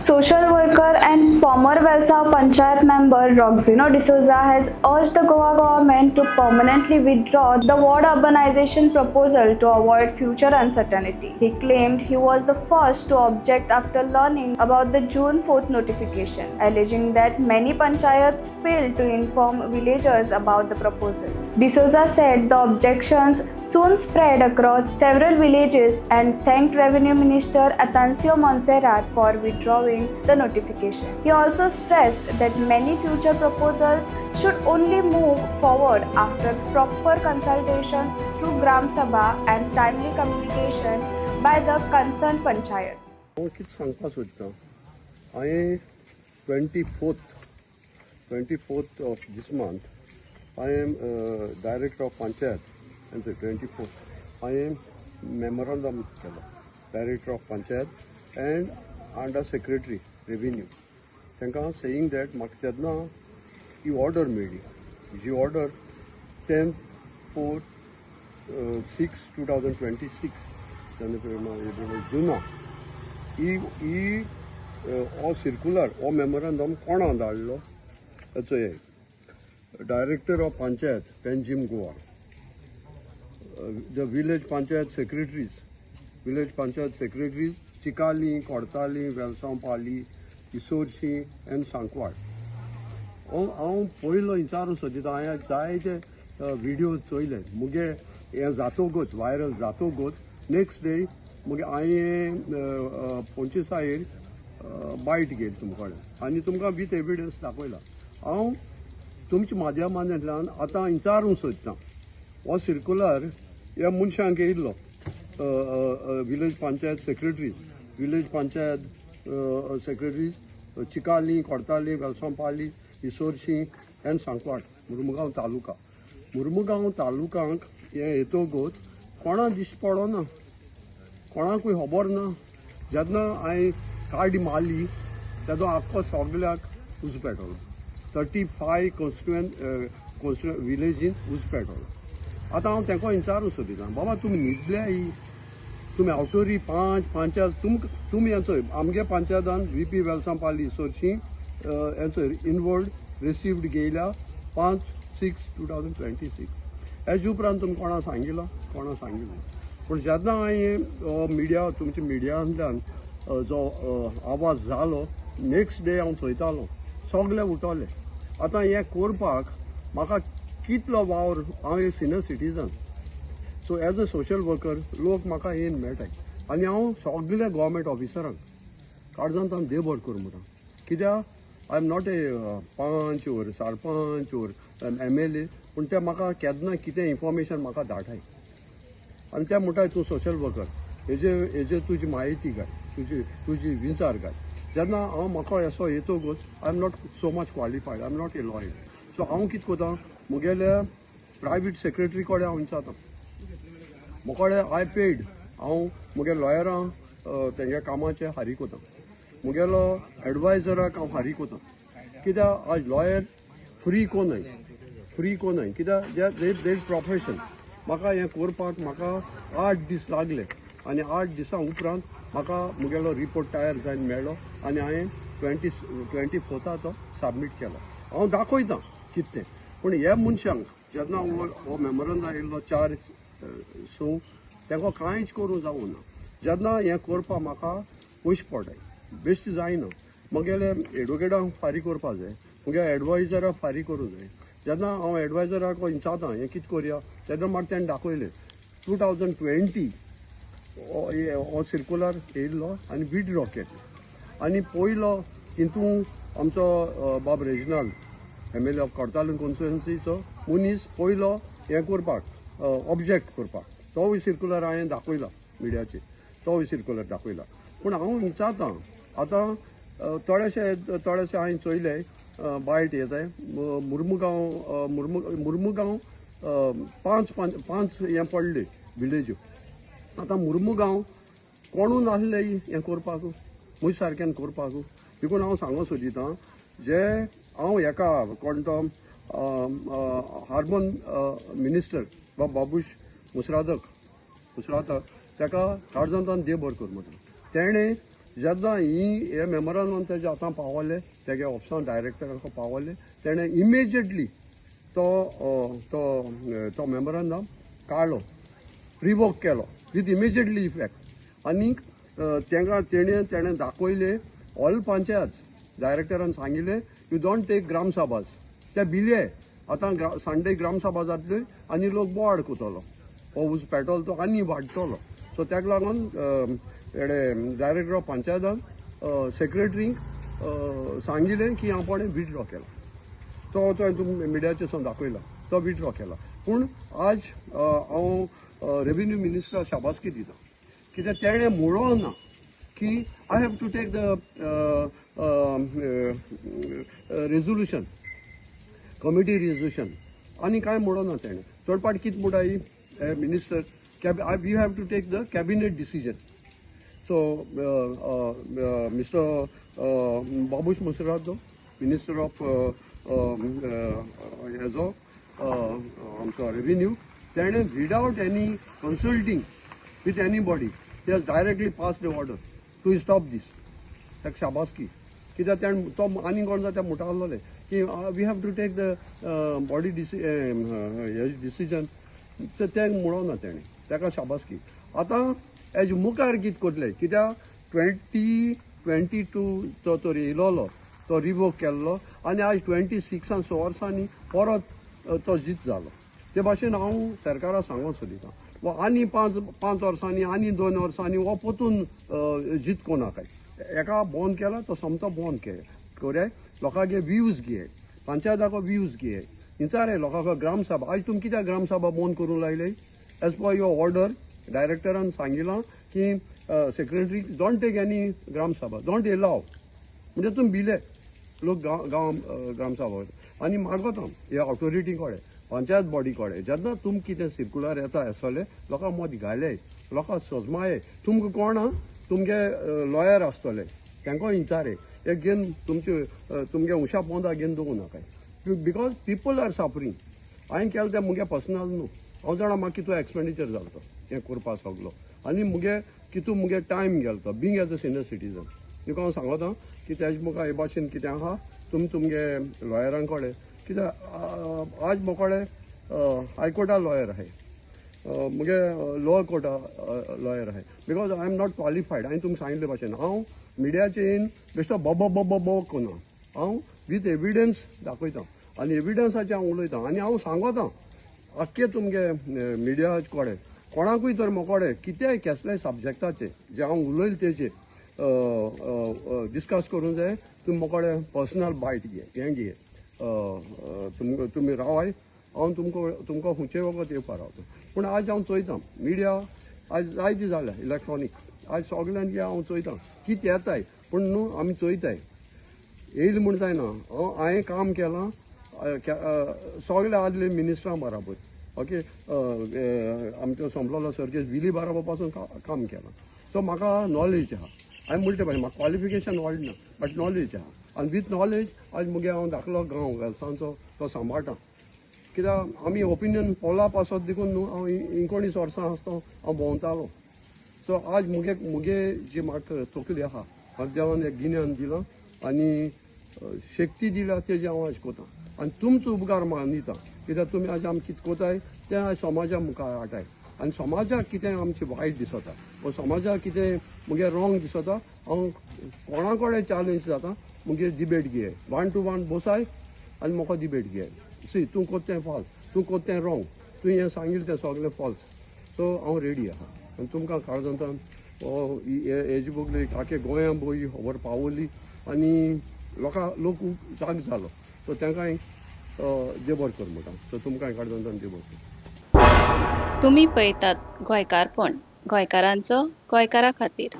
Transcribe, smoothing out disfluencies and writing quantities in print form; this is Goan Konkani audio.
Social worker and former Velsao Panchayat member Roxino D'Souza has urged the Goa government to permanently withdraw the ward urbanization proposal to avoid future uncertainty. He claimed he was the first to object after learning about the June 4th notification, alleging that many panchayats failed to inform villagers about the proposal. D'Souza said the objections soon spread across several villages and thanked Revenue Minister Atanasio Monserrate for withdrawing the notification. He also stressed that many future proposals should only move forward after proper consultations through Gram Sabha and timely communication by the concerned panchayats. हांव कितें सांगपाक सोदता, हांवें 24th of this month हांवें डायरेक्टर ऑफ पंचायत आनी 24th हांवें मेमोरंडम केलो Director of Panchayat and under Secretary Revenue तांकां, सेईंग that म्हाका तेन्ना ही ऑर्डर मेळ्ळी, जी ऑर्डर 10/4/6/2026 जेन्ना जुना ही ही हो सिर्कुलर, हो मेमोरंडम कोणा धाडलो? चोय, Director of Panchayat, Panjim, Goa, the village panchayat secretaries, village panchayat secretaries, Chicalim, Cortalim, Velsao Pali, Issorshim and Sancoale. हांव पयलो विचारूंक सोदिता, हांवें जायते विडियो चोयले. मुगे हें जातोगच, व्हायरल जातोगच, नेक्स्ट डे मुगे हांवें 25 आयर बायट घेतली तुमचे कडेन आनी तुमकां विथ एविडन्स दाखयला. हांव तुमच्या माध्यमांतल्यान आतां विचारूंक सोदता, हो सिर्कुलर ह्या मनशांक येयल्लो, village panchayat secretaries, village panchayat secretaries, Chicalim, Cortalim, Velsao Pali, Issorshim and Sancoale, Mormugao taluka. Mormugao तालुकांक हें येतकूच कोणा दिश्टी पडना, कोणाकूय खबर ना. जेन्ना हांवें काडी मारली तेदो आख्खो सगल्याक उजो पेटवलो. 35 कॉन्स्टिट्युएंट विलेजीन उजो पेटवलो. आतां हांव तेंको विचारूंक सोदिता, बाबा, तुमी न्हिदल्या? तुमी आवटोरी पांच पंचायत तुमकां तुमी हें चोय, आमगे पंचायतान व्हीपी वेलसांव पाली इसोरशी हें चोय, इनवर्ड रिसिव्ड घेयल्या 5/6/2026. हेजे उपरांत तुमी कोणा सांगिलां? कोणा सांगिलां? पूण जेन्ना हांवें मिडिया, तुमच्या मिडियांतल्यान जो आवाज जालो, नेक्स्ट डे हांव चोयतालो सगळे उठोले. आतां हें करपाक म्हाका कितलो वावर. हांव एक senior citizen, so as a social worker लोक म्हाका येवन मेळटाय आनी हांव सगल्या गोवोरमेंट ऑफिसरांक काळजांत देव बरें करूं म्हणटा, कित्याक I am not a panch or sarpanch or MLA, पूण ते म्हाका केन्ना कितें इन्फॉर्मेशन म्हाका धाडाय आनी ते म्हणटाय, तूं सोशल वर्कर, हेजे तुजी म्हायती घाय, तुजी विचार घाय. जेन्ना हांव म्हाका असो येतकूच, I am not so much qualified, I am not a lawyer, so हांव कितें करता, मुगेल्या प्रायवेट सेक्रेटरी कडेन हांव विचारता. म्हाका I paid, हांव मुगे लॉयरां तेंगे कामाचे फारीक वता, मुगेलो एडवायजराक हांव फारीक वता, कित्याक आज लॉयर फ्री कोनाय, फ्री कोनाय, कित्याक they profession. म्हाका हें करपाक म्हाका 8 दीस लागले आनी 8 दिसां उपरांत म्हाका मुगेलो रिपोर्ट तयार जावन मेळ्ळो आनी हांवें 24था तो सबमीट केलो. हांव दाखयतां कितें तें. पूण ह्या मनशांक जेन्ना हो मेमोरंडम आयिल्लो 4/6, तांकां कांयच करूंक जावना. जेन्ना हें करपाक म्हाका पयशे पडटाय, बेश्टें जायना. म्हगेले एडवोकेटांक फारीक करपाक जाय, म्हगे एडवायजराक फारीक करूंक जाय. जेन्ना हांव एडवायजराक विचारता, हें कितें करया, तेन्ना म्हाका तेणें दाखयलें, 2020 हो सिर्कुलर येयल्लो आनी विड्रॉ केल्लो. आनी पयलो तितून आमचो बाब रेजिनाल्ड, एमएलए ऑफ कोर्तालीम कॉन्स्टिट्युएन्सीचो मनीस पयलो हें करपाक, ऑब्जेक्ट करपाक. तोवूय सिर्कुलर हांवें दाखयला मिडियाचेर, तोवूय सिर्कुलर दाखयला. पूण हांव विचारतां, आतां थोडेशे हांवें चोयले, बायट येताय, मुर्मुगांव, मुर्मुगांव पांच पांच पांच हें पडले विलेज्यो. आतां मुर्मुगांव कोणू नासले हें करपाक, म्हज्या सारक्यान करपाक. देखून हांव सांगूंक सोदितां, जे हांव हेका कोण तो अर्बन मिनिस्टर बाब बाबूश मुसरादक, मुसरादक, ताका काळजांतान देव बरो कर म्हणटा. तेणें जेन्ना ही हे मेमोरंडम तेज्या हातान पावले, तेगे ऑफिसान डायरेक्टराक पावले, तेणें इमिजिएटली तो तो तो मेमोरंडम काडलो, रिवोक केलो विथ इमिजिएटली इफेक्ट. आनीक तेंका तेणें दाखयलें, ऑल पंचायत डायरेक्टरान सांगिल्लें, you don't take ग्रामसभास. ते भिले. आतां संडे ग्रामसभा जातली आनी लोक बोवाळ करतलो, हो उज पेट्रोल तो आनी वाडटलो. सो ताका लागून हेणे डायरेक्टर ऑफ पंचायतान सेक्रेटरीक सांगिल्लें की आपणें विड्रॉ केला. तो वचोन तुमी मिडियाचेर सुद्दां दाखयला, तो विड्रॉ केला. पूण आज हांव रेवेन्यू मिनिस्टर शाबासकी दिता, कित्याक तेणें म्हणलो ना की I have to take the resolution, committee resolution, आनी कांय म्हणो ना तेणें. चडपाट कितें म्हणटा minister, we have to take the cabinet decision. So Mister Babush Monserrate, minister of हेजो आमचो रेवेन्यू, तेणें without any consulting with anybody, he has directly pass the order to stop this. ताका शाबासकी, कित्याक तेणें तो आनी कोण जाता ते म्हणटा आसलोले की we have to take the body decision, तें म्हणो ना तेणें. ताका शाबासकी. आतां हेज मुखार कितें करतले? कित्याक 2022 तो तर येयलोलो, तो रिवोक केल्लो आनी आज 26आन 6 वर्सांनी परत तो जीत जालो. ते भाशेन हांव सरकाराक सांगूंक सोदितां, वा आनी 5 वर्सांनी आनी 2 वर्सांनी हो परतून जीत कोणाकाय एका बंद केला तो सोमतो बंद के कोराय. लोकांगे व्यूज घे, पंचायताको व्यूज घे, विचारे लोकांक. ग्रामसभा आयज तुमी कित्याक ग्रामसभा बंद करूंक लायले? एज पर your order, डायरेक्टरान सांगिलां की secretary don't take any Gram Sabha, don't allow. म्हणजे तुमी भिले लोक गांव गांव ग्रामसभा वयता. आनी मागता हे ऑथॉरिटी कडेन, पंचायत बॉडी कडेन, जेन्ना तुम कितें सिर्कुलर येता आसतले, लोकांक मत घाले, लोकांक सजमाये. तुमकां कोण आहा, तुमगे लॉयर आसतले, तांकां विचारे. एक घेवन तुमचे तुमगे उशा पोंदा घेवन दवरूं नाकाय, because people are suffering. हांवें केलें तें मुगे पर्सनल न्हू. हांव जाणा म्हाका कितू एक्सपेंडिचर जालो तो हें करपा सगलो आनी मुगे कितू मुगे टायम गेलो तो, being as a senior citizen. तुका हांव सांगता की तेज मुखार हे भाशेन कितें आहा, तुमी तुमगे लॉयरां कडेन, कित्याक आज मोकडे हायकोर्टा लॉयर आहाय, मुगे लोअर कोर्टा लॉयर आहाय, because I am not qualified. हांवें तुमकां सांगिल्ले भाशेन हांव मिडियाचे येवन बेश्टो ब ब ब ब ब करना. हांव विथ एविडन्स दाखयता आनी एविडन्साचेर हांव उलयतां. आनी हांव सांगता आख्खे तुमगे मिडिया कडेन, कोणाकूय तर मोकडे कितेंय केसलेय सब्जेक्टाचे जे हांव उलयलें तेजेर डिस्कस करूंक जाय, तुमी मोकडे पर्सनल बायट घे, हें घे, तुमकां तुमी रावाय, हांव तुमकां खंयचेय वखद येवपा रावता. पूण आज हांव चोयतां, मिडिया आज जायती जाल्या इलेक्ट्रॉनीक, आज सगल्यांक हांव चोयतां कितें येताय. पूण न्हू आमी चोयताय येयलें म्हूण जायना. हांवें काम केलां सगळे आदले मिनिस्टरां बराबर, ओके, आमचो सोंपलोलो सर्गेस्त विली बाराबर पासून काम केलां. सो म्हाका नॉलेज आहा. हांवें म्हणटा भाई, म्हाका क्वॉलिफिकेशन व्हडलें ना, बट नॉलेज आहा. आनी विथ नॉलेज आज मुगे हांव धाकलो गांव वेलसांचो तो सांबाळटा, कित्याक आमी ओपिनियन पोला पासत देखून न्हू हांव 19 वर्सां आसतना हांव भोंवतालो. सो आज मुगे जी म्हाका तकली आहा, म्हाका देवान एक गिन्यान दिलां आनी शक्ती दिल्या, तेजी हांव आज कोता आनी तुमचो उपकार मानिता, कित्याक तुमी आज आमी कितें कोताय तें आज समाजा मुखार हाडटाय. आनी समाजाक कितें आमचें वायट दिसता वा समाजाक कितें मुगे रॉंग दिसता, हांव कोणा कडेन चॅलेंज जाता, मुगे डिबेट घेय, वन टू वन बसाय आनी म्हाका डिबेट घेय. सी, तूं कोत्ता तें फॉल्स, तूं कोत्ता तें रॉंग, तूं हें सांगिल्लें तें सगळें फॉल्स. सो हांव रेडी आहा. आनी तुमकां काळजांतल्यान हो हेजी बगली आख्खे गोंया भोय खबर पावली आनी लोकां लोक जाग जालो. सो तांकां देव बरें कर म्हणटा. सो तुमकां काळजांतल्यान देव बरें कर. तुमी पळयतात गोंयकारपण, गोंयकारांचो गोंयकारा खातीर.